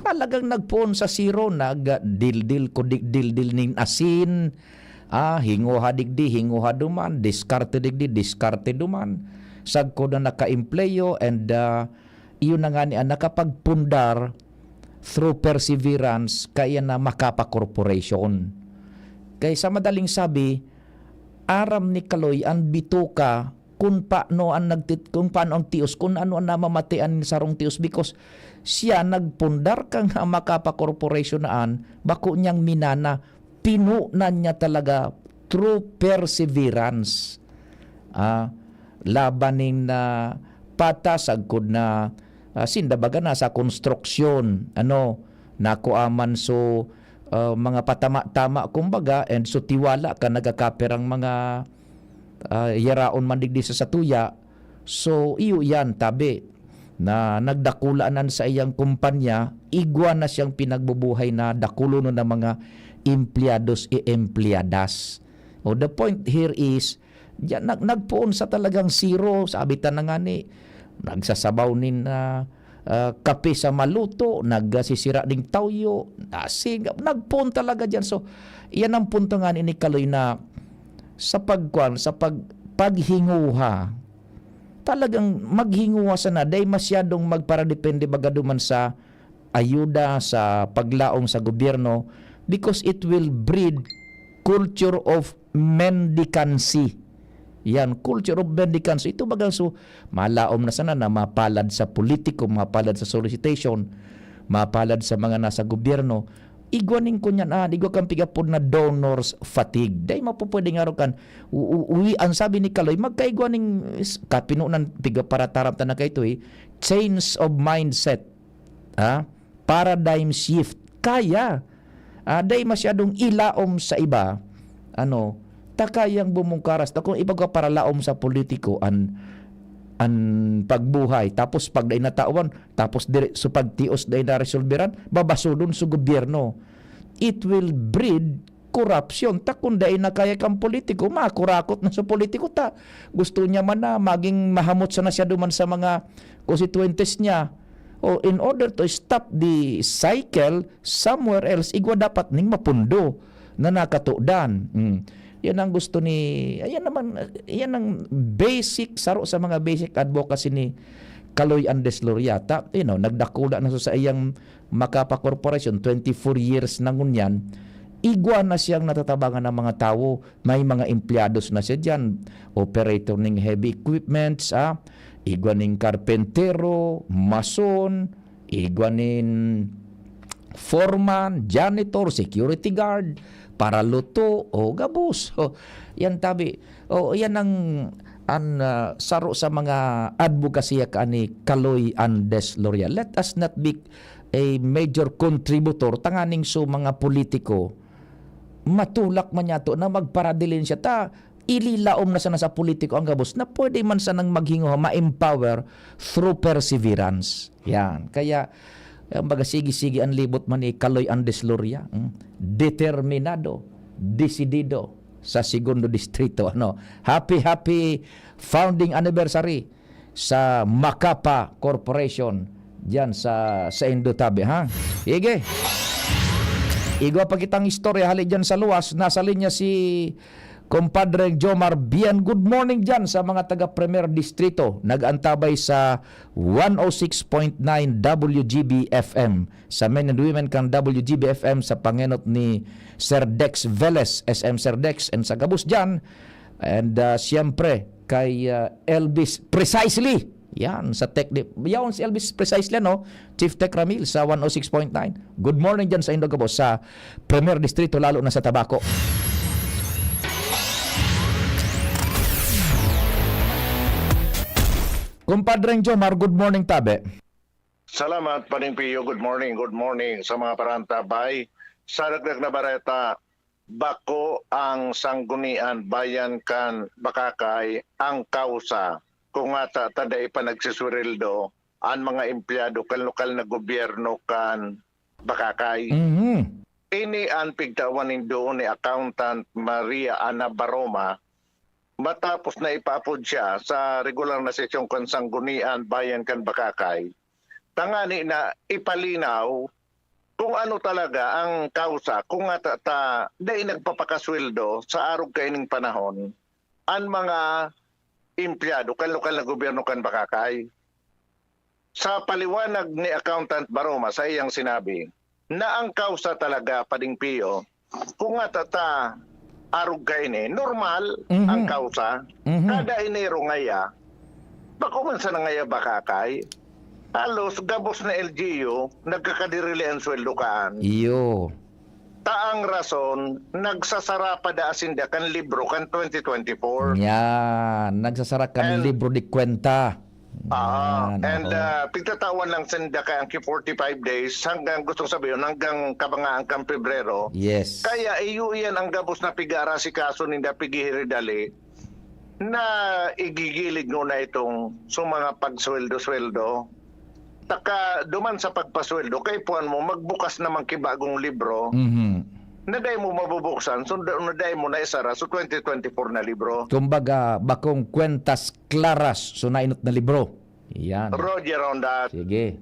Talagang nagpoon sa zero, nagdildil ko di- dildil nin asin. Ah, hinguha digdi, hinguha duman, diskarte digdi, diskarte duman. Sagkod na nakaempleyo and ah, iyon na nga ni ang nakapagpundar through perseverance kaya na Macapa Corporation. Kay sa madaling sabi, aram ni Kaloy an bitoka kung paano ang nagtit-, kung paano ang tios, kung ano ang namamatian nin sarong tios, because siya nagpundar kan Macapa Corporation na an, bako niyang minana, pinunan niya talaga through perseverance. Ah, laban nin ah, patas, sagkod na ah, sinda baga na sa konstruksyon, ano, nakua man so ah, mga patama-tama, kumbaga, and so tiwala ka, nagkakapirang mga ah, yaraon man digdi sa satuya. So, iyo yan, tabi, na nagdakula nan sa iyang kumpanya, igwa na siyang pinagbubuhay na dakulonon na mga empleados e empleadas. O, the point here is, diyan, nag, nagpoon sa talagang zero, sabi ta na nga ni, nagsasabaw nin ah, ah, kape sa maluto, nagsisira ning tawyo, asin, nagpoon talaga diyan. So, iyan ang punto nga ni Kaloy na sa pagkuan, sa pag, paghinguha, talagang maghinguha sana, dai masyadong magparadepende baga duman sa ayuda, sa paglaom sa gobyerno, because it will breed culture of mendicancy. Yan, culture of mendicancy. Ito bagang so, malaom na sana na mapalad sa politiko, mapalad sa solicitation, mapalad sa mga nasa gobyerno. Igwa ning kunyan, ah, igwa kang pigapod na donor's fatigue. Dai mapupwede nga kan, u-, u-, uwi, ang sabi ni Kaloy, magkaigwa ning s-, kapinunan, pigaparataram ta na kaito eh, change of mindset. Ha? Paradigm shift. Kaya, ah, dai masyadong ilaom sa iba, ano, ta kayang bumungkaras ta kung ibaga paralaom sa politiko an, an pagbuhay. Tapos pag dai natawan, tapos dire, so pagtios dai naresolberan, babasudon sa gobyerno. It will breed korapsyon. Ta kung dai na kaya kang politiko, makurakot na sa politiko ta. Gusto niya man na maging mahamot sana siya duman sa mga konstituyentes niya. O, in order to stop the cycle, somewhere else, igwa dapat ning mapundo na nakatodan. Mm. Yan ang gusto ni, ayan naman, yan ang basic, saro sa mga basic advocacy ni Kaloy Andes Loria. Ta, you know, nagdakula na sa iyang Macapa Corporation, twenty-four years na ngunyan, igwa na siyang natatabangan ng mga tawo, may mga empleados na siya dyan, operator ning heavy equipments, ah, igwa ning karpentero, mason, Igwa nin foreman, janitor, security guard, paraluto, o gabos. O, yan tabi. O, yan ang, an, ah, saro sa mga advokasya ka ni Kaloy Andes Loria. Let us not be a major contributor tanganing so mga politiko matulak man yato na magparadilin siya ta ililaom na sana sa politiko ang gabos na pwede man sanang maghinguha, ma-empower through perseverance. Yan. Kaya, ang baga sige-sige ang libot man ni Kaloy Andes Loria. Mm. Determinado, desidido sa segundo distrito. Ano? Happy, happy founding anniversary sa Macapa Corporation diyan sa, sa Indotabe, ha? Sige. Igwa pa kitang istorya hali diyan sa luwas. Nasa linya si Compadre Jomar Bian. Good morning diyan sa mga taga Primer Distrito. Nag-antabay sa one oh six point nine W G B F M. Sa men and women kan W G B F M sa pangenot ni Sir Dex Velez, S M Sir Dex, and sa gabos diyan. And, ah, siyempre, kay, ah, Elvis Precisely. Yan, sa tech di-, yaon si Elvis Precisely, no? Chief Tech Ramil sa one oh six point nine. Good morning dyan sa Indogabos, sa Premier Distrito, lalo na sa Tabaco. Kumpadreng Jomar, good morning, tabi. Salamat, Paring Pio. Good morning, good morning sa mga parantabay. Sa dagdag na bareta, bako ang Sanggunian Bayan kan Bacacay ang kausa kung ata ta dai pa nagsisweldo an mga empleyado kan lokal na gobyerno kan Bacacay. Mhm. Ini an pigtawan nin duon ni Accountant Maria Ana Baroma matapos na ipaapod siya sa regular na sesyon kan Sanggunian Bayan kan Bacacay, tangani na ipalinaw kung ano talaga ang kausa, kung ata ta dai nagpapakasweldo sa arog kaining panahon an mga empleyado kan lokal na gobyerno kan Bacacay. Sa paliwanag ni Accountant Baroma sa iyang sinabi, na ang kausa talaga, Pading Pio, kung ata ta arog kaini, normal Mhm. ang kausa. Mhm. Kada Enero ngaya, bako man sana ngaya Bacacay, halos gabos na L G U, nagkakadirili ang sweldo kaan. Iyo. Ta ang rason, nagsasara pa daa sinda kan libro kan twenty twenty-four. Yan, nagsasara kan And libro de kwenta. Ah, Yan, and, oo. ah, pigtatawan lang sinda kay ang ki forty-five days hanggang, gustong sabihin, hanggang kabangaan kan Pebrero. Yes. Kaya iyo iyan ang gabos na pig-aarasikaso ninda, pighihiridali na igigilid nguna itong sa mga pagsweldo-sweldo. Taka duman sa pagpasweldo, kaipuhan mo, magbukas naman ki bagong libro Mhm. na dai mo mabubuksan, so, na dai mo na isara, so, twenty twenty-four na libro. Kumbaga, bakong kwentas klaras, so, nainot na libro. Yan. Roger Rondat. Sige.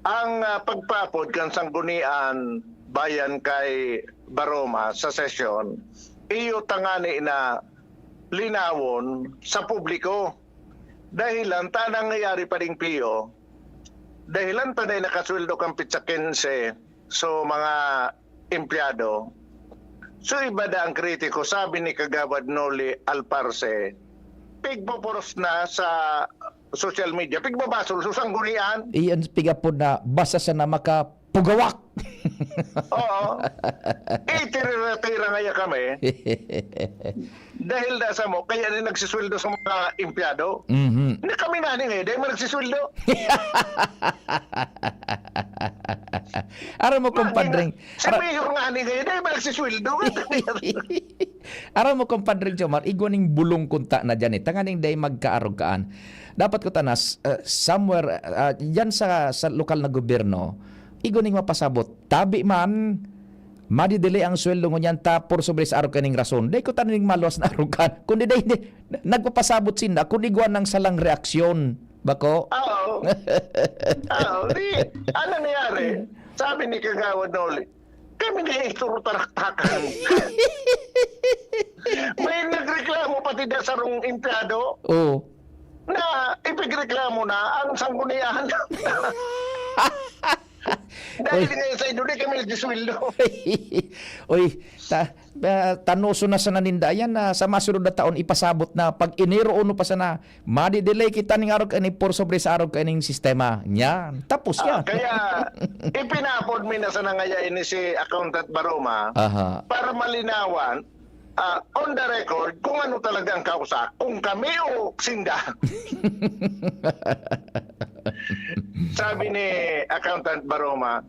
Ang, ah, pagpaapod kan Sanggunian Bayan kay Baroma sa sesyon, iyo tangani na linawon sa publiko. Dahilan ta nangyayari pa ding piyo, dahilan ta dai nakasweldo kan petsa quince, so, mga empleyado. So, iba da ang kritiko, sabi ni Kagawad Noli Alparse, pigpoporos na sa social media, pigbabasol sa sanggunian. Iyan pigapod na basa sa na makapugawak. Oo. Itira-tira ngaya kami. Dahil da sa mo, kaya ni nagsisweldo sa mga empleyado. Mhm. Na kami na ni ngayon, dahil mo nagsisweldo. Aram mo, Ma-, kumpadreng, si ara- Mayor nga ni ngayon, dahil mo nagsisweldo. Aram mo, kumpadreng Jomar, igwa ning bulong kunta na dyan eh. Tanganing dahil magkaarog kaan. Dapat ko tanas, uh, somewhere, uh, dyan sa, sa lokal na gobyerno, igwa ning mapasabot. Tabi man, madidili ang sweldo ngunyan ta por sobre sa arog kaning rason. Dai ko taning maluwas na arugan. Kundi dai, dai, nagpapasabot sinda kun igwa nang salang reaksyon. Bako? Oo. Oo. Di, ano nangyari? Sabi ni Kagawad Noli, kami na ituro taraktakan. May nagreklamo pati da sarong empleyado Oo. na ipigreklamo na ang sanggunian. Dahil Uy. Ngayon sa inyo, di kami nagsusweldo. Uy, ta, ah, tanoso na sana ninda yan na sa masunod na taon, ipasabot na pag Enero uno pa sana, madi-delay kita ning arog kaini por sobre sa arog kaining sistema. Yan. Tapos Ah, yan. Kaya, ipinapod mi na sana ngaya ini si Accountant Baroma Aha. Para malinawan, ah, on the record, kung ano talaga ang kausa, kung kami o sinda. Sabi ni Accountant Baroma,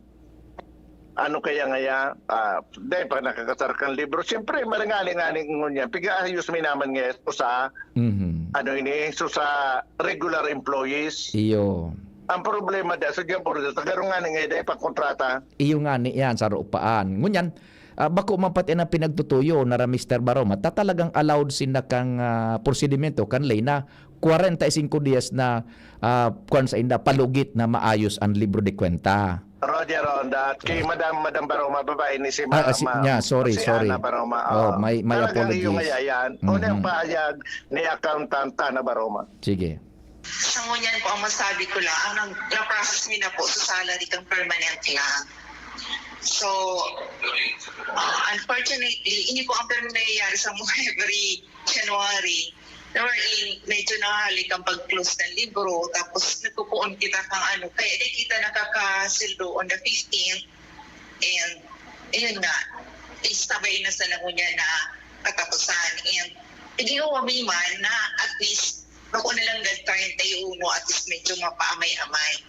"Ano kaya ngaya? Ah, dai pa nakakasar kan libro." Siyempre, maringani-ngani ngunyan. Pigaayos mi naman ngayon sa, Mhm. ano ini, so sa regular employees. Iyo. Ang problema da, sa job order, tagarong ngani ngayon, dai pa kontrata. Iyo ngani yan, sa rupaan. Ngunyan, ah, bako man pati na pinagtutuyo na ra, Mister Baroma, ta talagang allowed sinda kang, ah, prosedimento, kan ley na kwarenta y singko dias na, ah, kwan sa inda, palugit na maayos ang libro de kwenta. Roger Ronda, at kay Madam, Madam Baroma, babae ni si Ah, Ma-, ah, si, Ma-, yeah, sorry, si sorry. Ana Baroma, Oh, oo. My, my Talagang iyo apologies. Ngaya yan. Una ang Mhm. pahayag ni Accountant Ana Baroma. Sige. Sa ngunyan po, ang masabi ko lang, ang nag-, na-process mi na po sa salary kang permanent lang. So, ah, unfortunately, ini po ang pero nangyayari sa mga every January. Wherein, medyo nahahalik ang pag-close ng libro, tapos nagpupuon kita kang ano, kaya di kita nakakasildo on the fifteenth. And, ayun nga, isabay na sa ngunyan na katapusan. And, hindi ko man na at least, bako na lang nag treinta y uno, at least medyo mapaamay-amay.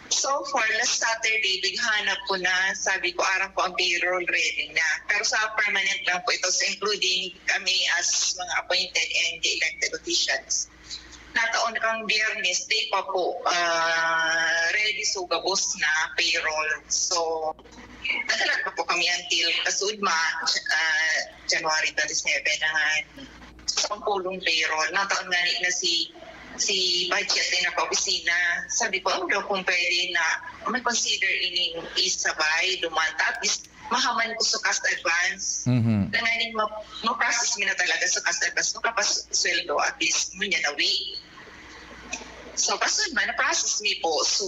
So far, last Saturday, bighanap ko na, sabi ko, "Aram ko ang payroll ready na." Pero sa permanent lang po ito, so including kami as mga appointed and the elected officials. Nataon kang Biyernes, day pa po, ah, ready, so gabos na payroll. So, naghalat pa po kami until kasud ma, ah, January twenty-seven na nga, sa pangpulong payroll. Nataon nga ni na si, si budget ay nakaopisina. Sabi ko, "Ano daw kung pwede na may consider ining isabay, dumanta, at least mahaman ko sa cash advance." Mhm. Tanganing ma-, ma-process mi na talaga sa cash advance, makapasweldo at least mo niya na week. So, kasunod man, na-process mi po. So,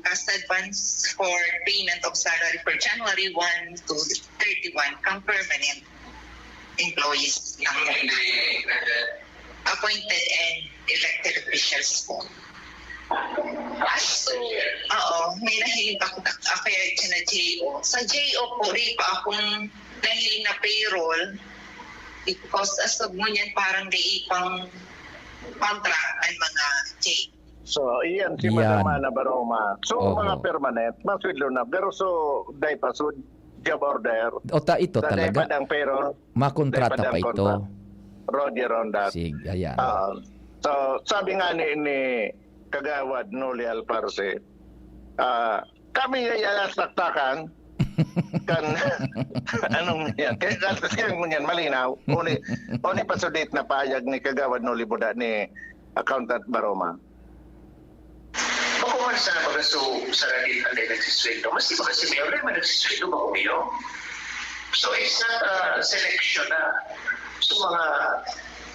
cash advance for payment of salary for January one to thirty-one, kang permanent employees lang muna. Appointed and elected officials po. As to, oo, may nahiling pa ako, ako yung sa J O. Sa J O po, di pa akong nahiling na payroll because as of ngunyan, parang di ipang contract ang mga J O. So, iyan si Madam Iyan. Ana Baroma. So, Oo. Mga permanent, masweldo na. Pero so, dai pa, so, job order. O ta, ito Sa talaga. Dai pa dang payroll, Makontrata dai pa dang pa ito. Kontra-, Roger on that. Sige, ayan. Ah, so, sabi nga ni, ni Kagawad Noli Alparse, ah, kami nga yan ang saktakan, kan, anong yan? Kaya, kaya mo yan, malinaw. Uni, uni pa sa date na pahayag ni Kagawad Noli Buda ni Accountant Baroma. Bako man sa mga su-, sa radit ang nagsisweldo. Maski ba kasi mayor, may nagsisweldo ba kumiyo? So, it's not a selection na. So, mga,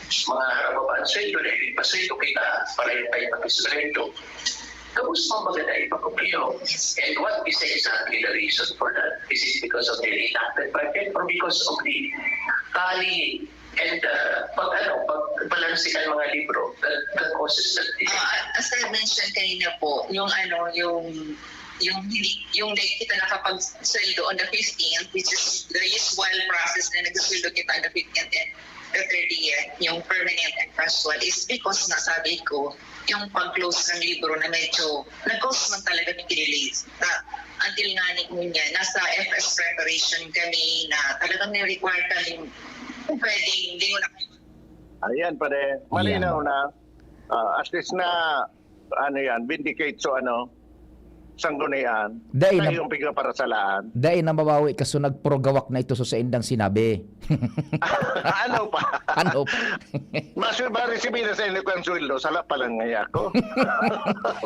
mga harababaan sweldo na, hindi pa sweldo kita, pareho tayo mag-sweldo. Tapos, mga maganda ipakumiyo. And what is exactly the reason for that? Is it because of the enacted budget or because of the tally and, uh, pag, ano, pag balanse ang mga libro, that, that causes that delay? Ah, as I mentioned kanina po, yung ano, yung, yung hindi, yung late kita nakapagsweldo on the fifteenth, which is the usual process na nagsweldo kita on the fifteenth and the thirtieth, yung permanent and casual, is because nga sabi ko, yung pag-close ng libro na medyo nag-cause man talaga ng delay. Ta-, until nga ni, ngunyan, nasa F S preparation kami na talagang ni-require kami kung pwedeng lingon na. Ayan, pare. Malinaw Ayan. na. Ah, at least na, ano yan, vindicate so ano, sanggunian. Dai na, Tayo yung pigpaparasalaan. Dai na mabawi kaso nagprogawak na ito sa saindang sinabi. Ano pa? Ano pa? Mas iba resibido sa inyo kang sweldo, sala pa lang ngaya ako.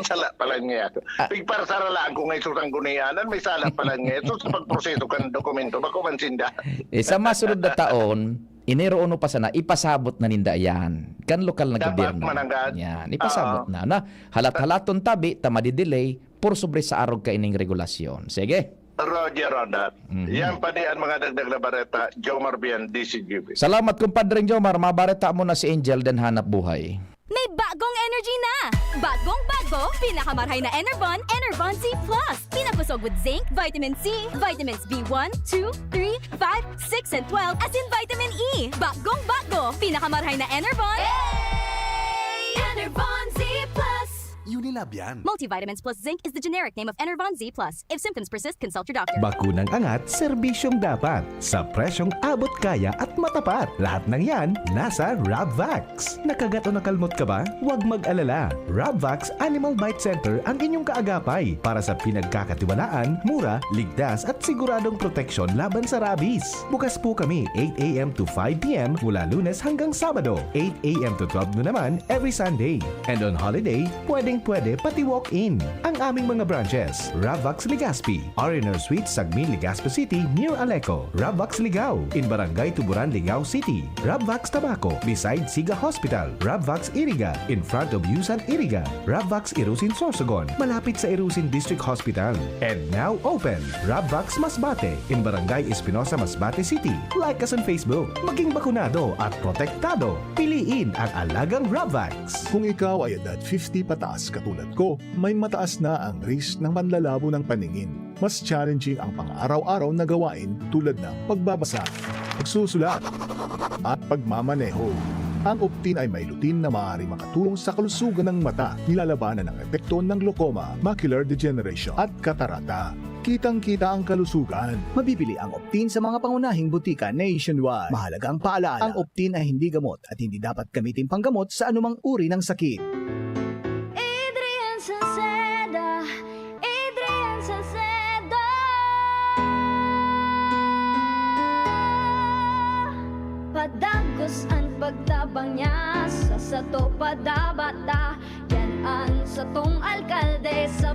Sala pa lang ngaya ako. Ah. Pigparasaralaan ko ngay sa sanggunianan, may sala pa lang ngaya. So, sa pagproseso kan dokumento, bako man sinda. Eh, sa masunod na taon, Enero uno pa sana, ipasabot na ninda yan. Kan lokal na Dapat gobyerno. mananggad. Yan, ipasabot Oo. na. Na, halat-halaton tabi, ta madidelay, por sobre sa arog kaining regulasyon. Sige. Roger on that. Mhm. Yan pa di ang mga dagdag na bareta, Jomar Bian, D C G B. Salamat, kumpadreng Jomar. Mabareta mo na si Angel, then hanap buhay. May bagong energy na! Bagong bago, pinakamarhay na Enervon, Enervon Z plus. Pinabusog with zinc, vitamin C, vitamins B one, two, three, five, six, and twelve, as in vitamin E. Bagong bago, pinakamarhay na Enervon. Enervon Z plus. Unilab yan. Multivitamins plus zinc is the generic name of Enervon Z plus. If symptoms persist, consult your doctor. Bakunang angat, serbisyong dapat. Sa presyong abot kaya at matapat. Lahat ng yan, nasa Rabvax. Nakagat o nakalmot ka ba? Huwag mag-alala. Rabvax Animal Bite Center ang inyong kaagapay para sa pinagkakatiwalaan, mura, ligtas at siguradong proteksyon laban sa rabies. Bukas po kami eight a.m. to five p.m. mula Lunes hanggang Sabado, eight a.m. to twelve noon naman every Sunday. And on holiday, pwedeng-pwede pati walk-in. Ang aming mga branches, Rabvax Legazpi, R and R Suite, Sagmin, Legazpi City, near Aleco, Rabvax Ligao, in Barangay Tuburan, Ligao City, Rabvax Tabaco, beside Siga Hospital, Rabvax Iriga, in front of Yusan Iriga, Rabvax Irusin Sorsogon, malapit sa Irusin District Hospital. And now open, Rabvax Masbate, in Barangay Espinosa, Masbate City. Like us on Facebook. Maging bakunado at protektado. Piliin ang alagang Rabvax. Kung ikaw ay edad fifty pataas katulad ko, may mataas na ang risk ng panlalabo ng paningin. Mas challenging ang pang-araw-araw na gawain tulad ng pagbabasa, pagsusulat, at pagmamaneho. Ang Optin ay may lutein na maaaring makatulong sa kalusugan ng mata, nilalabanan ang epekto ng glaucoma, macular degeneration, at katarata. Kitang-kita ang kalusugan. Mabibili ang Optin sa mga pangunahing butika nationwide. Mahalagang paalaala, ang Optin ay hindi gamot at hindi dapat gamitin panggamot sa anumang uri ng sakit. Adrian Salceda, Adrian Salceda. Padagos an pagtabang niya sa sato padabata. Yan an satong alkalde sa